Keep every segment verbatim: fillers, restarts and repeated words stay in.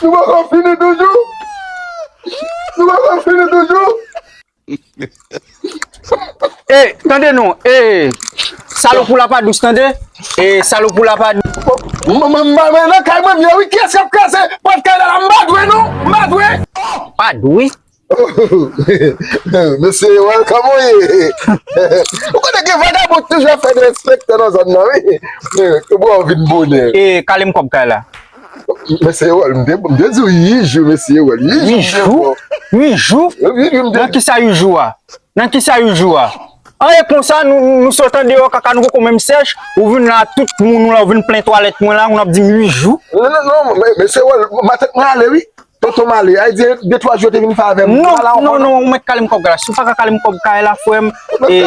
Nou poko fini toujou? Nou poko fini toujou? E, tande non, e, salop ou la pa dous, tande? E, salop ou la pa dous. Mwen, mwen, mwen, mwen nan kay mwen ye wi, kiyès k ap kraze pòt kay la la? M pa dwe non, m pa dwe. Pa dwe? Mesye Ewòl, kòman w ye? Ou konnen gen vagabon ki toujou ap fè derespektè nan zòn nan, wi. Kòman w vin bonè? E, kale m kòb kay la. Mesye Ewòl, m te, m te di w uit jou, mesye Ewòl. Uit jou? Uit jou? Uit jou, m te Nan kisa uit jou a? Nan kisa uit jou a? An, e konsa, nou, nou sot andeyò, kaka nou poko menm sèch, ou vin la, tout moun ou la, ou vin plen twalèt mwen la, ou ap di m uit jou? Non, non, non, men, mesye Ewòl, matant mwen ale, wi. Tonton m ale, a di de twa jou te vin fè avè m. Non, non, non, ou mèt kale m kòb kay la. Si w pa ka kale m kòb kay la, frè m, e,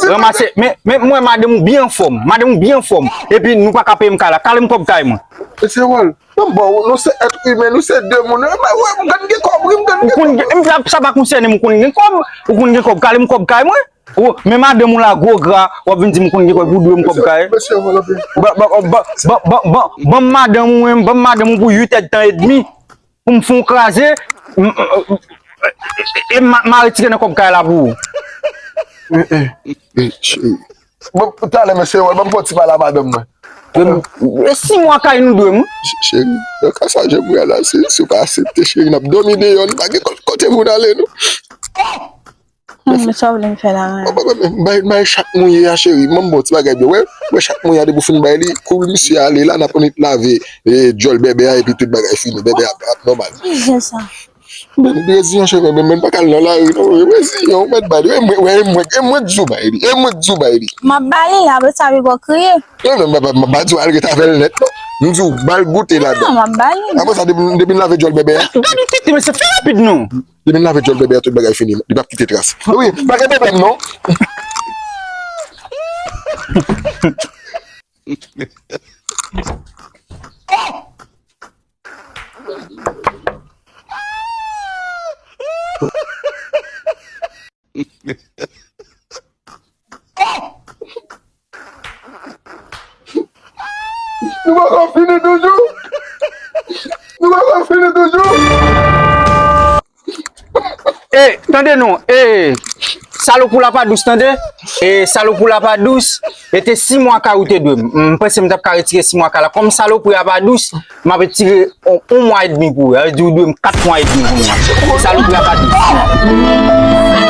ranmase, men, men mwen, madanm ou byen anfòm, madanm ou byen anfòm, epi nou pa ka peye m kay la, kale m kòb kay mwen. Mesye Ewòl, non, bon, nou se èt imen, nou se de moun, wi, m konn gen kòb, wi, m konn gen kòb. Sa pa konsène m, ou konn gen kòb, ou konn gen kòb, kale m kòb kay mwen. Ou, men madanm ou la gwo gra, w ap vin di m konn gen kòb, ou dwe m kòb kay. Ban, ban, ban, ban, ban, ban, ban m madanm ou, ban m madanm ou pou uit èdtan edmi, pou m fè w kraze, m, e, e, m, m a retire nan kòb kay la pou ou. E, e, e, cheri. Bon, talè, mesye Ewòl, ban m fè yon ti pale a madanm mwen. E si mwa kay nou dwe, mwen. Cheri, nan ka sa, jan m wè a la, si, si w pa aksepte, cheri, n ap dòmi deyò, nou pa gen kote pou n ale, non. Humm, sa w vle m fè la menm? Bay, bay chak mouye a, cheri. Ban m ba w ti bagay byen. Wè, wè chak mouye a, depi w fin bay li, kou misye ale la, n ap annik lave, e, djòl bèbè a, epi tout bagay fini. Bèbè a ap, ap nòmal. Ki jan sa? Ben, reziyon, cheri, ben, ben, pa kal nan lari, non. Reziyon, ou mèt bay li. E mwen, e mwen, e mwen k di w bay li. E mwen k di w bay li. M ap ba li la, apre sa, li pral kriye. Non, non, m pa, m pa di w al ret avè l nèt, non. M di w, ba l goute ladan. Non, m ap ba li. Apre sa, depi, depi n lave djòl bèbè a. Gad yon tete, mesye, fè rapid, non. Depi n lave djòl bèbè a, tout bagay fini. Li p ap kite tras. Wi, pa gen pwoblèm, non. Nou poko fini toujou? Nou poko fini toujou? E, tande non, e, salop ou la pa dous, tande? E, salop ou la pa dous, e te sis mwa kay ou te dwe m. M panse m t ap ka retire sis mwa kay la. Kòm salopri a pa dous, m ap retire yon, yon mwa edmi pou ou. Sa vle di ou dwe m kat mwa edmi pou mwen. Salopri a pa dous.